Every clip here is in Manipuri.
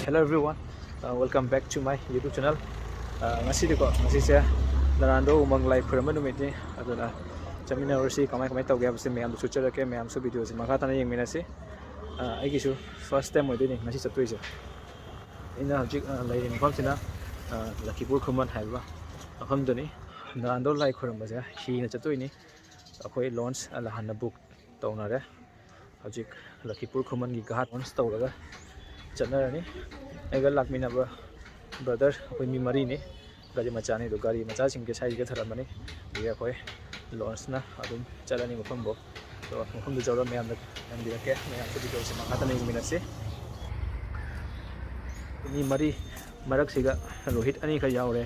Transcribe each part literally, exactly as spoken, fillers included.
Hello everyone, uh, welcome back to my YouTube channel. Uh, ꯉꯁꯤꯗꯤꯀꯣ, ꯉꯁꯤꯁꯦ ꯅꯔꯥꯟꯗꯣ ꯎꯃꯪ ꯂꯥꯏ ꯈꯨꯔꯝꯕ ꯅꯨꯃꯤꯠꯅꯤ, ꯑꯗꯨꯅ ꯆꯠꯃꯤꯟꯅꯔꯨꯔꯁꯤ꯫ ꯀꯃꯥꯏ ꯀꯃꯥꯏ ꯇꯧꯒꯦ ꯍꯥꯏꯕꯁꯦ ꯃꯌꯥꯝꯗꯁꯨ ꯎꯠꯆꯔꯛꯀꯦ, ꯃꯌꯥꯝꯁꯨ ꯚꯤꯗꯤꯑꯣꯁꯦ ꯃꯈꯥ ꯇꯥꯅ ꯌꯦꯡꯃꯤꯟꯅꯁꯤ꯫ Uh, ꯑꯩꯒꯤꯁꯨ first time ꯑꯣꯏꯗꯣꯏꯅꯤ ꯉꯁꯤ ꯆꯠꯇꯣꯏꯁꯦ꯫ ꯑꯩꯅ ꯍꯧꯖꯤꯛ, uh, ꯂꯩꯔꯤꯕ ꯃꯐꯝꯁꯤꯅ, uh, ꯂꯈꯤꯄꯨꯔ ꯈꯨꯃꯟ ꯍꯥꯏꯕ ꯃꯐꯝꯗꯨꯅꯤ꯫ ꯅꯔꯥꯟꯗꯣ ꯂꯥꯏ ꯈꯨꯔꯝꯕꯁꯦ ꯍꯤꯅ ꯆꯠꯇꯣꯏꯅꯤ꯫ ꯑꯩꯈꯣꯏ ꯂꯣꯟꯁ ꯍꯥꯟꯅ ꯕꯨꯛ ꯇꯧꯅꯔꯦ꯫ ꯍꯧꯖꯤꯛ ꯂꯈꯤꯄꯨꯔ ꯈꯨꯃꯟꯒꯤ ꯘꯥꯠ ꯂꯣꯟꯁ ꯇꯧꯔꯒ ꯆꯠꯅꯔꯅꯤ꯫ ꯑꯩꯒ ꯂꯥꯛꯃꯤꯟꯅꯕ ꯕ꯭ꯔꯗꯔ, ꯑꯩꯈꯣꯏ ꯃꯤ ꯃꯔꯤꯅꯤ꯫ ꯒꯥꯔꯤ ꯃꯆꯥꯅꯤ, ꯑꯗꯣ ꯒꯥꯔꯤ ꯃꯆꯥꯁꯤꯡꯁꯦ ꯁꯥꯏꯗꯒ ꯊꯝꯂꯝꯃꯅꯤ꯫ ꯑꯗꯒꯤ ꯑꯩꯈꯣꯏ ꯂꯣꯟꯁꯅ ꯑꯗꯨꯝ ꯆꯠꯂꯅꯤ ꯃꯐꯝꯕꯨ꯫ ꯑꯗꯣ ꯃꯐꯝꯗꯨ ꯌꯧꯔ ꯃꯌꯥꯝꯗ ꯌꯦꯡꯕꯤꯔꯛꯀꯦ꯫ ꯃꯌꯥꯝꯁꯨ ꯚꯤꯗꯤꯑꯣꯁꯦ ꯃꯈꯥ ꯇꯥꯅ ꯌꯦꯡꯃꯤꯟꯅꯁꯤ꯫ ꯃꯤ ꯃꯔꯤ ꯃꯔꯛꯁꯤꯒ ꯔꯣꯍꯤꯠ ꯑꯅꯤꯈꯛ ꯌꯥꯎꯔꯦ꯫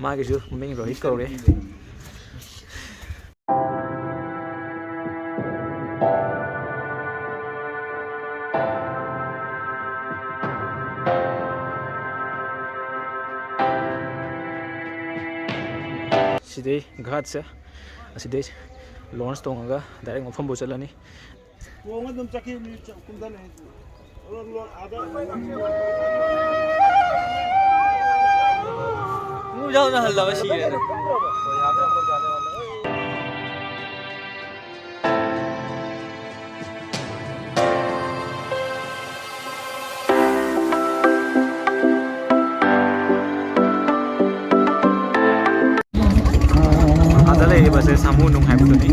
ꯃꯥꯒꯤꯁꯨ ꯃꯃꯤꯡ ꯔꯣꯍꯤꯠ ꯀꯧꯔꯦ꯫ ꯁꯤꯗꯩ ꯘꯥꯠꯁꯦ, ꯑꯁꯤꯗꯩ ꯂꯣꯟꯁ ꯇꯣꯡꯉꯒ ꯗꯥꯏꯔꯦꯛ ꯃꯐꯝꯕꯨ ꯆꯠꯂꯅꯤ꯫ ꯇꯣꯡꯉ ꯑꯗꯨꯝ ꯆꯠꯈꯤꯕꯅꯤ, ꯆ-, ꯀꯨꯝꯊꯅꯤ꯫ ꯑꯗꯣ ꯂꯣ-, ꯑꯥꯗ ꯈꯣꯡꯖꯥꯎꯅ ꯍꯜꯂꯕ ꯁꯤꯔꯦꯗ꯫ ꯑꯥꯗ ꯂꯩꯔꯤꯕꯁꯦ ꯁꯥꯃꯨ ꯅꯨꯡ ꯍꯥꯏꯕꯗꯨꯅꯤ꯫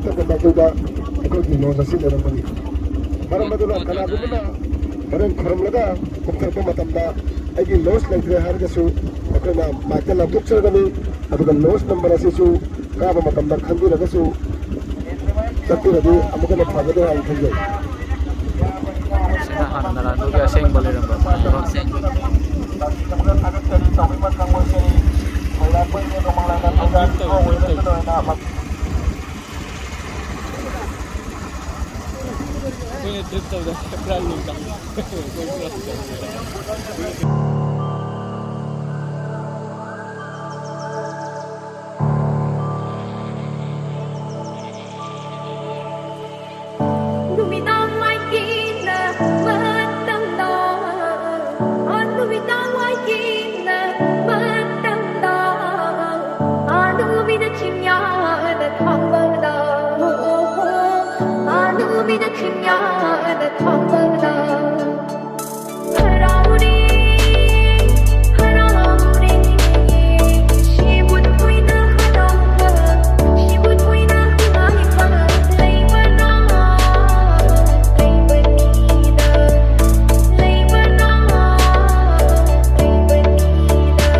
ꯃꯥꯏꯀꯩꯗ ꯑꯩꯈꯣꯏꯒꯤ ꯂꯣꯟ ꯑꯁꯤ ꯂꯩꯔꯝꯕꯅꯤ꯫ ꯃꯔꯝ ꯑꯗꯨꯅ ꯀꯅꯥꯒꯨꯝꯕꯅ ꯍꯣꯔꯦꯟ ꯈꯨꯔꯨꯝꯂꯒ ꯀꯨꯝꯊꯔꯛꯄ ꯃꯇꯝꯗ ꯑꯩꯒꯤ ꯂꯣꯟꯁ ꯂꯩꯇ꯭ꯔꯦ ꯍꯥꯏꯔꯒꯁꯨ ꯑꯩꯈꯣꯏꯅ ꯃꯥꯏꯛꯇ ꯂꯥꯎꯊꯣꯛꯆꯒꯅꯤ꯫ ꯑꯗꯨꯒ ꯂꯣꯟꯁ ꯅꯝꯕꯔ ꯑꯁꯤꯁꯨ ꯀꯥꯕ ꯃꯇꯝꯗ ꯈꯪꯕꯤꯔꯒꯁꯨ ꯆꯠꯄꯤꯔꯗꯤ ꯑꯃꯨꯛꯀ ꯍꯦꯟꯅ ꯐꯒꯗ꯭ꯔꯥ ꯍꯥꯏꯅ ꯈꯟꯖꯩ꯫ ꯁꯤꯅ ꯍꯥꯟꯅ ꯅꯥꯔꯥꯟꯗꯨꯒꯤ ꯑꯁꯦꯡꯕ ꯂꯩꯔꯝꯕ ꯃꯐꯝ꯫ ꯑꯩꯈꯣꯏꯅ ꯇ꯭ꯔꯤꯞ ꯇꯧꯕꯗ ꯄꯨꯔꯥ ꯂꯨ ꯇꯧꯏ꯫ ꯅꯨꯃꯤꯗꯥꯡ ꯃꯥꯏꯀꯩꯅ ꯃꯇꯝꯗ, ꯑ, ꯅꯨꯃꯤꯗꯥꯡ ꯃꯥꯏꯀꯩꯅ ꯃꯇꯝꯗ, ꯑ, ꯅꯨꯃꯤꯠꯅ ꯆꯤꯡꯌꯥꯗ ꯊꯥꯡꯕꯗ, ꯑ, ꯅꯨꯃꯤꯠꯅ ꯆꯤꯡꯌꯥꯗ ꯊꯥꯡꯕꯗ꯫ ꯍꯔꯥꯎꯔꯦ, ꯍꯔꯥꯎꯔꯦ, ꯁꯤꯕꯨ ꯊꯣꯏꯅ ꯍꯔꯥꯎꯕ, ꯁꯤꯕꯨ ꯊꯣꯏꯅ ꯅꯨꯡꯉꯥꯏꯕ ꯂꯩꯕ꯭ꯔꯥ, ꯂꯩꯕꯅꯤꯗ, ꯂꯩꯕ꯭ꯔꯥ, ꯂꯩꯕꯅꯤꯗ꯫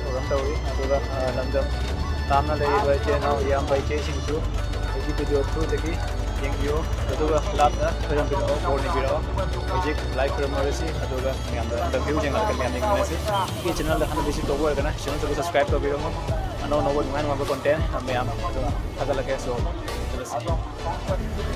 ꯊꯧꯔꯝ ꯇꯧꯔꯤ꯫ ꯑꯗꯨꯒ, ꯑ, ꯂꯝꯗꯝ ꯂꯥꯞꯅ ꯂꯩꯔꯤꯕ ꯏꯆꯤꯜ ꯏꯅꯥꯎ, ꯏꯌꯥꯝꯕ ꯏꯆꯦꯁꯤꯡꯁꯨ ꯑꯩꯒꯤ video through ꯗꯒꯤ ꯌꯦꯡꯕꯤꯌꯨ꯫ ꯑꯗꯨꯒ ꯂꯥꯞꯅ ꯈꯣꯏꯔꯝꯕꯤꯔꯛꯑꯣ, ꯕꯣꯔ ꯅꯤꯕꯤꯔꯛꯑꯣ꯫ ꯍꯧꯖꯤꯛ ꯂꯥꯏ ꯈꯨꯔꯨꯝꯃꯔꯁꯤ, ꯑꯗꯨꯒ ꯃꯌꯥꯝꯗ ꯍꯟꯗꯛ view ꯌꯦꯡꯉꯛꯑꯒ ꯃꯌꯥꯝ ꯌꯦꯡꯃꯤꯟꯅꯁꯤ꯫ ꯑꯩꯒꯤ channel ꯗ ꯍꯥꯟꯅ visit ꯇꯧꯕ ꯑꯣꯏꯔꯒꯅ channel ꯁꯨ subscribe ꯇꯧꯕꯤꯔꯝꯃꯣ꯫ ꯑꯅꯧ ꯑꯅꯧꯕ ꯅꯨꯡꯉꯥꯏ ꯅꯨꯡꯉꯥꯏꯕ content ꯃꯌꯥꯝ ꯑꯗꯨꯝ ꯊꯥꯒꯠꯂꯛꯀꯦ꯫ So, ꯆꯠꯂꯁꯤ꯫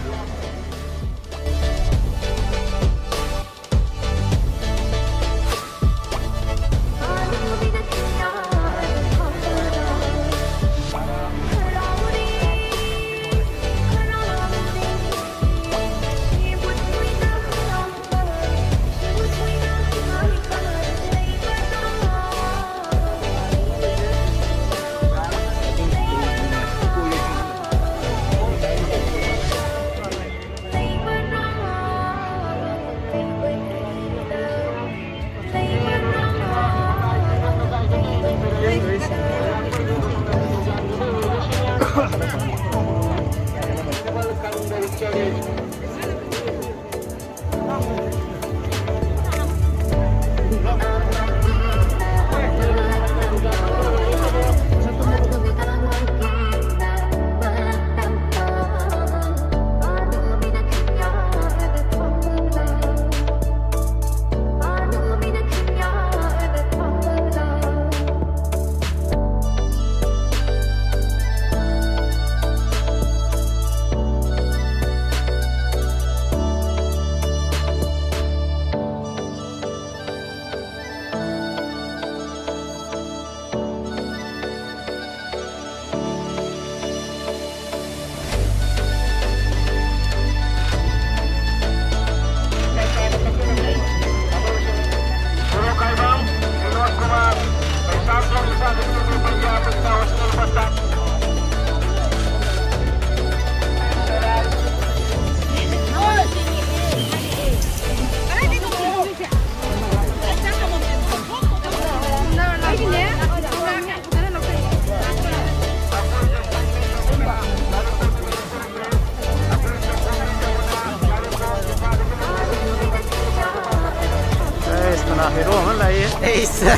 ꯑꯩꯁ, ꯀꯅꯥ ꯍꯦꯔꯣ ꯑꯃ ꯂꯥꯛꯏ? ꯑꯩꯁ꯫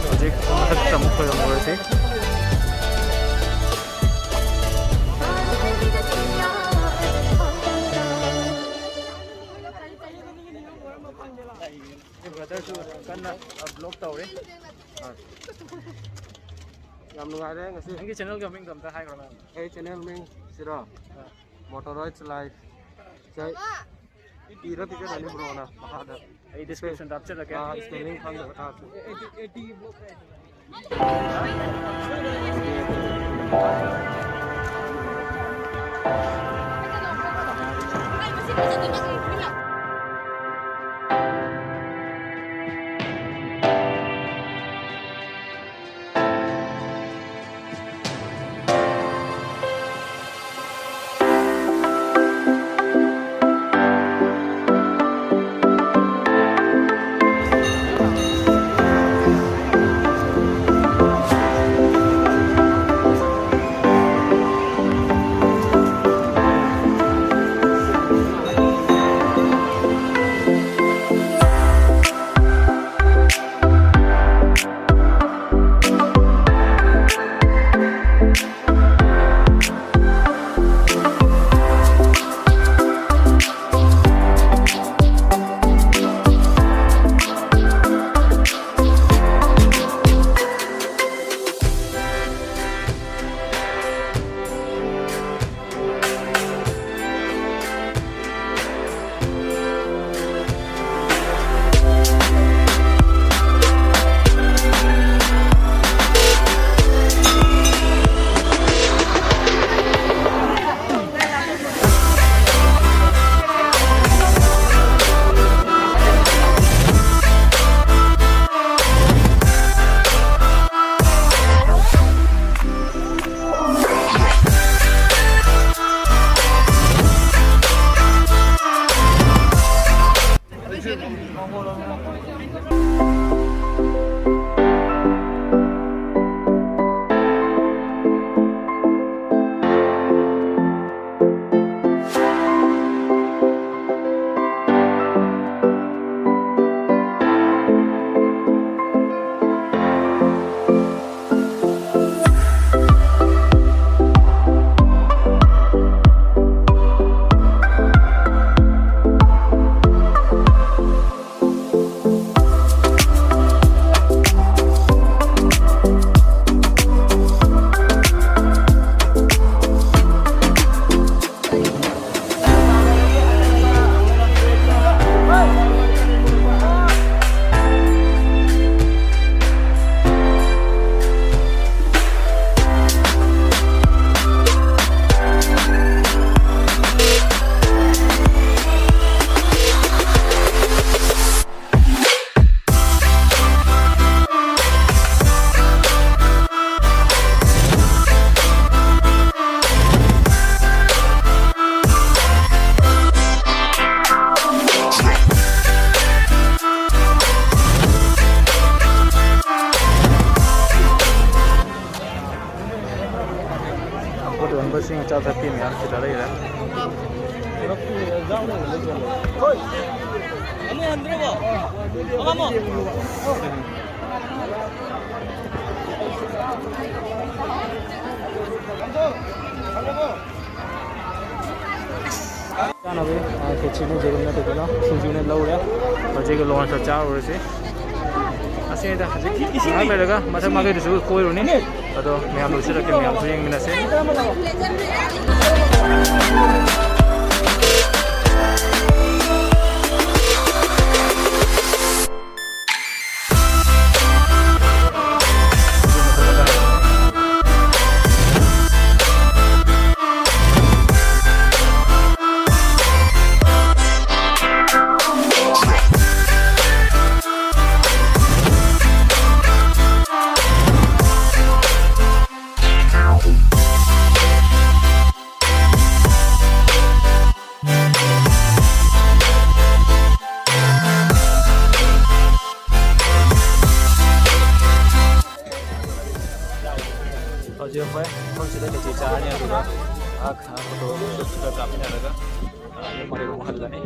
ꯍꯧꯖꯤꯛ ꯃꯊꯛꯇ ꯑꯃꯨꯛ ꯈꯣꯏꯔꯝꯂꯨꯔꯁꯤ꯫ ꯑꯩ brotherꯁꯨ ꯀꯟꯅ vlog ꯇꯧꯔꯤ꯫ ꯌꯥꯝ ꯅꯨꯡꯉꯥꯏꯔꯦ ꯉꯁꯤ꯫ ꯅꯪꯒꯤ channelꯒꯤ ꯃꯃꯤꯡꯗꯣ ꯑꯝꯇ ꯍꯥꯏꯈ꯭ꯔꯣ, ꯃꯦꯝ꯫ ꯑꯩ channel ꯃꯤꯡ ꯁꯤꯔꯣ? ꯑꯥ꯫ Motoroids Life꯫ ꯁꯦ, ꯏꯔ ꯄꯤꯖꯔꯅꯤ ꯕ꯭ꯔꯣꯅ ꯃꯈꯥꯗ꯫ ꯑꯩ descriptionꯗ ꯍꯥꯞꯆꯤꯜꯂꯛꯀꯦ꯫ ꯑꯥ, spelling ꯈꯪꯗꯕ ꯇꯥꯛꯁꯤ꯫ ꯊꯛꯄꯤ ꯃꯌꯥꯝ ꯁꯤꯗ ꯂꯩꯔꯦ꯫ ꯆꯥꯅꯕꯒꯤ, ꯑ, ꯈꯦꯆꯤꯅꯦ, ꯌꯦꯔꯨꯝꯅꯦ, ꯀꯩꯅꯣ, ꯁꯤꯡꯖꯨꯅꯦ ꯂꯧꯔꯦ꯫ ꯍꯧꯖꯤꯛ ꯂꯣꯟꯁꯇ ꯆꯥꯔꯨꯔꯁꯤ꯫ ꯑꯁꯤꯗ ꯍꯧꯖꯤꯛ ꯉꯥꯏꯍꯥꯛ ꯂꯩꯔꯒ ꯃꯊꯛ ꯃꯥꯏꯀꯩꯗꯁꯨ ꯀꯣꯏꯔꯨꯅꯤ꯫ ꯑꯗꯣ ꯃꯌꯥꯝ ꯂꯣꯏꯁꯤꯜꯂꯛꯀꯦ, ꯃꯌꯥꯝꯁꯨ ꯌꯦꯡꯃꯤꯟꯅꯁꯦ꯫ ꯍꯧꯖꯤꯛ ꯑꯩꯈꯣꯏ ꯃꯐꯝꯁꯤꯗ ꯈꯦꯆꯤ ꯆꯥꯔꯅꯤ, ꯑꯗꯨꯒ ꯉꯥꯏꯍꯥꯛ, ꯉꯥꯏꯍꯥꯛ ꯐꯣꯇꯣ ꯈꯔ ꯀꯥꯞꯃꯤꯟꯅꯔꯒ, ꯑ, ꯌꯨꯝ ꯃꯔꯦꯜ ꯑꯃꯨꯛ ꯍꯜꯂꯅꯤ꯫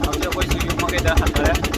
ꯍꯧꯖꯤꯛ ꯑꯩꯈꯣꯏꯁꯨ ꯌꯨꯝ ꯃꯥꯏꯀꯩꯗ ꯍꯟꯅꯔꯦ꯫